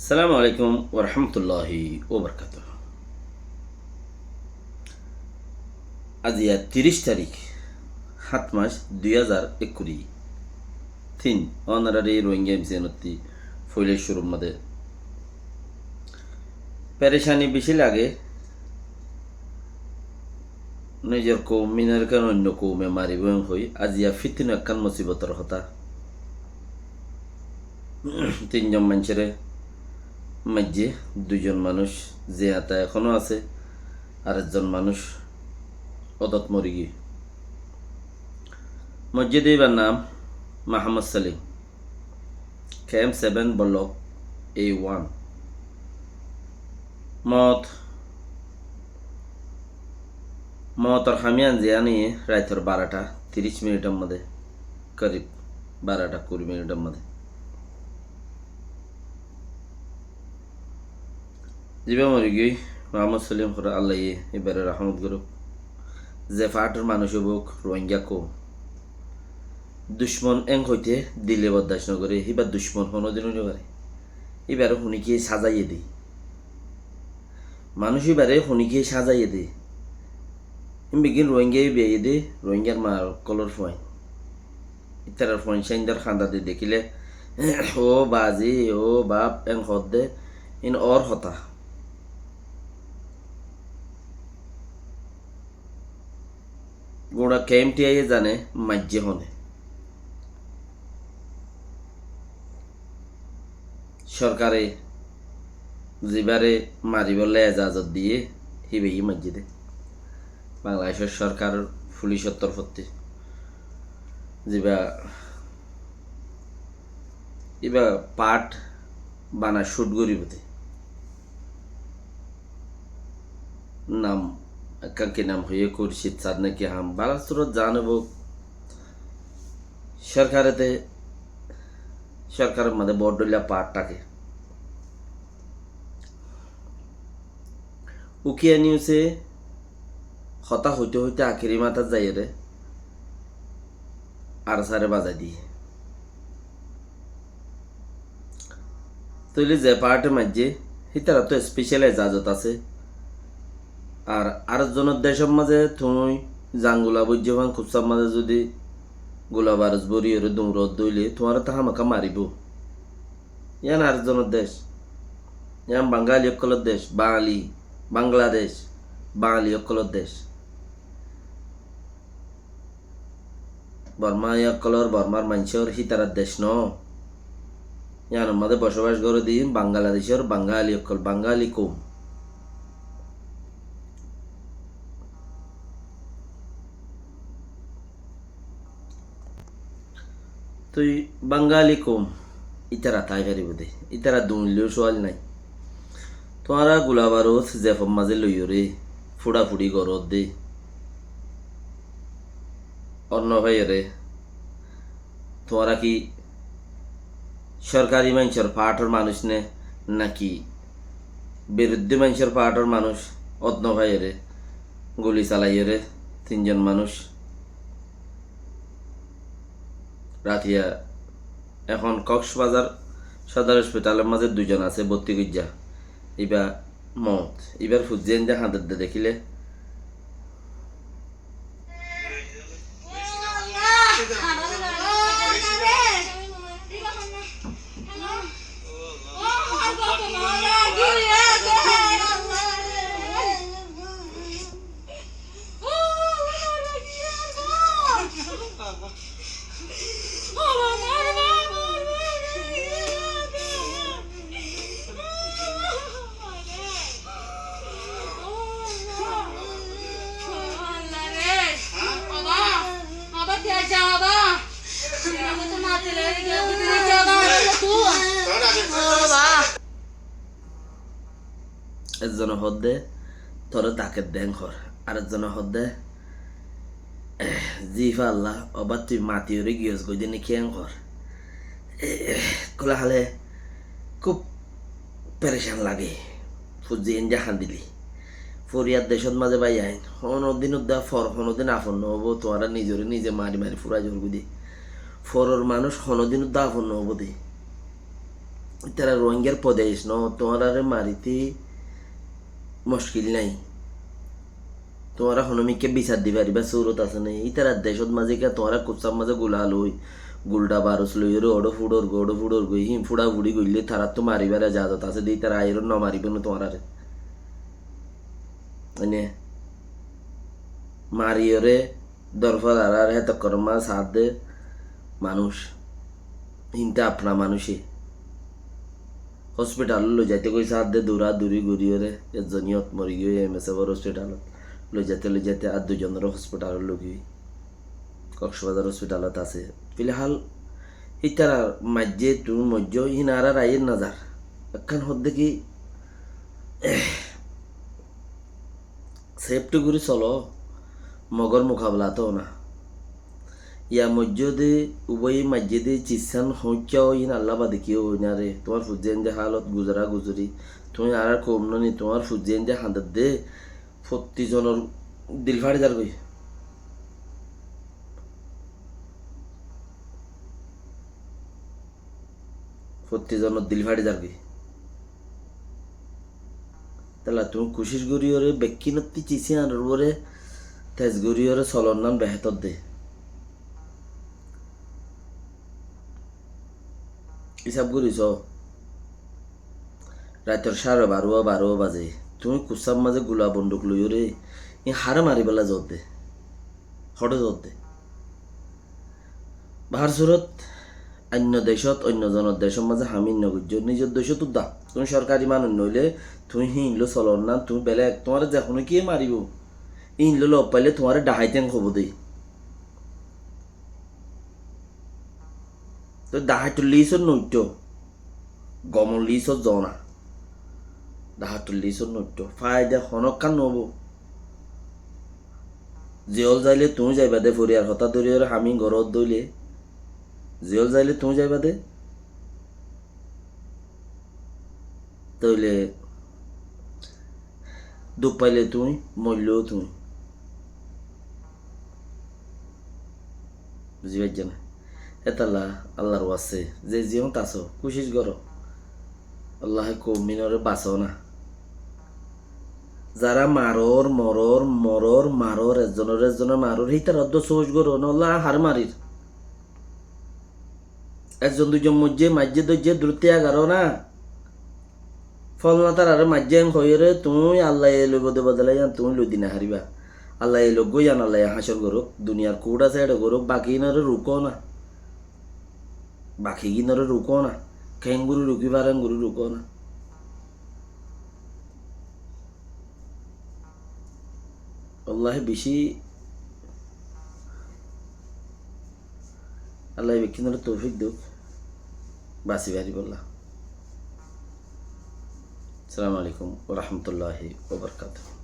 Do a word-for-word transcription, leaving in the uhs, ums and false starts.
Assalamu alaikum warahmatulláhi wabarakátuhu. Aijja tiríc tarík, háñt mac, dui házar ekkuri tin, ónorari Rohingya M C N ottú foila cúrur mazé perecani beci lage. Nizor koum minor kene oinno koume maribó en hoi, aijja fitna ekkán musibotor hotá. Tin zon maincóre maijjé, dui zon manúic ziyata ehóno asé, ar ek zon manúic ódot mori giyé. Maijjé de íbar nam Muhammad Salim. Camp seven, Block A one. Moot, mootor ham yián ziyán raitor barota tiríc minitor mazé, korib barota kuri minitor mazé. Zibá mori giyói, Muhammad Salim, hore Allaye íbare rahmot gorouk. Ze partor manúic óuk, Rohingya koum. Ducmon en hoite dile bordac no gore, íba ducmon honodin ói no fare. Íbare honikiye sazaye de. Manúic íbare honikiye sazaye de. Ín beggín Rohingya íba aiyé de, Rohingyar ma ókkolor fuain. Ítarar fuain sáindor handa de dekíle, "Ó bazi, ó baf," en hoó de, ín ór hotá. Gura K M T I ye zane maijjé hone. Sorkare zibare maribólla ezazot diye, híbaye maijjé de. Bangladecor sorkar, fulicor torfóttu. Ziba, iba part bana shoot goribo de. Nam, ekkán ki nam hoiye, Khurshid Saad naki ham. Bala surot zane bo, sorkarete, sorkaror mazé bout dhoilla part táke. Ukiya News e hotá hoite hoite akeri matát zaiyóre ARSA re bazai diye. Tóile ze parte maijjé, hítarattú special ezazot asé. Ar, ar zonor decor mazé tuñí zangula boijjé fán kussar mazé zudi gula barus boriyóre duñrot dóile, tuáñre tó hámaka maribó. Yián ar zonor dec. Yián Bangali ókkolor dec, Bangali, Bangladec, Bangali ókkolor dec. Borma ókkolor, Bormar maincór, hítarar dec no. Yiánor mazé bosobac goré de Bangladecor Bangali ókkol, Bangali koum. Toi Bangali koum, ítara tái faribó de, ítara duñilló sual nai. Tuáñra gula barus zefot mazé loiyóre furafuri goródde, ór no faiyóre, tuáñra ki sorkari maincór partor manúic né, naki biruddí maincór partor manúic, ór no faiyóre, guli salaiyóre, tin zon manúic. Ratiya ehón Koksbazar Sodor Hospitalor mazé dui zon asé borti goijjá. Iba moot. Ibar fuzzi ainde hañdedde dekíle. Ezzone hoódde, "Toré daket de," en hoór. Ar ezzone hoódde, "Zi fa Allah, oba tui matiyóre giyos goi de né ki?" en hoór. Kula hale kúb perecan lage. Fuzzi ainde hañdile. Foriyar decót mazé bái ain, honodin udda for, honodin afon no óibo, tuáñra nizoré nize mari mari fura zor goi de. Foror manúic honodin udda afon no óibo de. Ítara Ruáingar fodec no, tuáñrare marite muckil nai. Tuáñra hono mikká bisar di faribá, surot asé né? Ítarar decót mazé kiyá tuáñra kussár mazé gula loi, gulda barus loiyóre oçé fuçor goi, oçé fuçor goi, híin fuçafuri goille taráttu maribar ejazot asé de, ítara aiyóre no maribó né tuáñrare. Ene mariyóre dorfar arar hétokkoror mazé saádde manúic, híinte apna manúice. Hospitalot loizaite goi saádde duraduri goríyore, ezzon iyót morigiyói, MSF or hospitalot loizaite loizaite ar duizonoré hospitalot loigiyói, Koksbazar hospitalot asé. Filhal ítarar maijjé tuñí moijjó, híin arar aiyér nazar. Ekkán hoódde ki, sefti gorí solo, Mogor mukabelat óna. Yá moijjó de, ubóye maijjé de, cissán hoóñikká óiyin Alla bade kiyó óinare, tuáñr fuain de hálot guzara guzuri, tuñí añárar koum no ni, tuáñr fuain de hañdedde, fottí zonor dil fáçi zargoi. Fottí zonor dil fáçi zargoi. Tala tuñí kucíc goríyore bekkínottí cissán uore tes goríyore solonnán behétor de. Hísab gorí só. Raitor cáre baró, baró bazé. Tuñí kussár mazé gula bonduk loiyóre, iín haré maribálla zoódde. Hoçé zoódde. Bahár surot, oinno decót, oinno zonor decór mazé ham iín no goijjó. Nizor decót udda. Tuñí sorkari manúic noóile, tuñí híin loi solonnán, tuñí belék, tuáñre ze honó kiyé maribó. Iín loi lof faile tuáñre dhaháit en hoibó de. Toi dhaháitor lisót no uiththó, gomor lisót zoóna. Dhaháitor lisót no uiththó, faida honókkán no óibo. Zeól zaile tuñí zaiba de, foriyar hotá dóriyoré ham iín goró dóile, zeól zaile tuñí zaiba de. Tóile duk faile tuñí, moilleyó tuñí. Buzí faijjó né? Hétalla Allar waste ze ziyót asó, kucíc goró. Allaye koum iínoré basó na. Zará maror, moror, moror, maror, ezzonoré ezzone maror, hítarar uore sóoc goró na, Allah haré marir. Ezzon duizon moijjé, maijjé dóijje, durótti agaró na. Folna tararé maijjé en hoiyóre, tuñí Allaye loibó de bodola yían tuñí loi di no faribá. Allaye loiggúa yían Allaye hácor gorók, duniyar kuth asé éçe gorók, baki iínoré rukó na. Baki gínoré rukó na. Keéngorí rukí fare, eéngorí rukó na. Wallahi bicí, Allaye bekkúnoré toufik douk, basi faribálla. Assalamu alaikum wa rahmatullahi wa barakatuhu.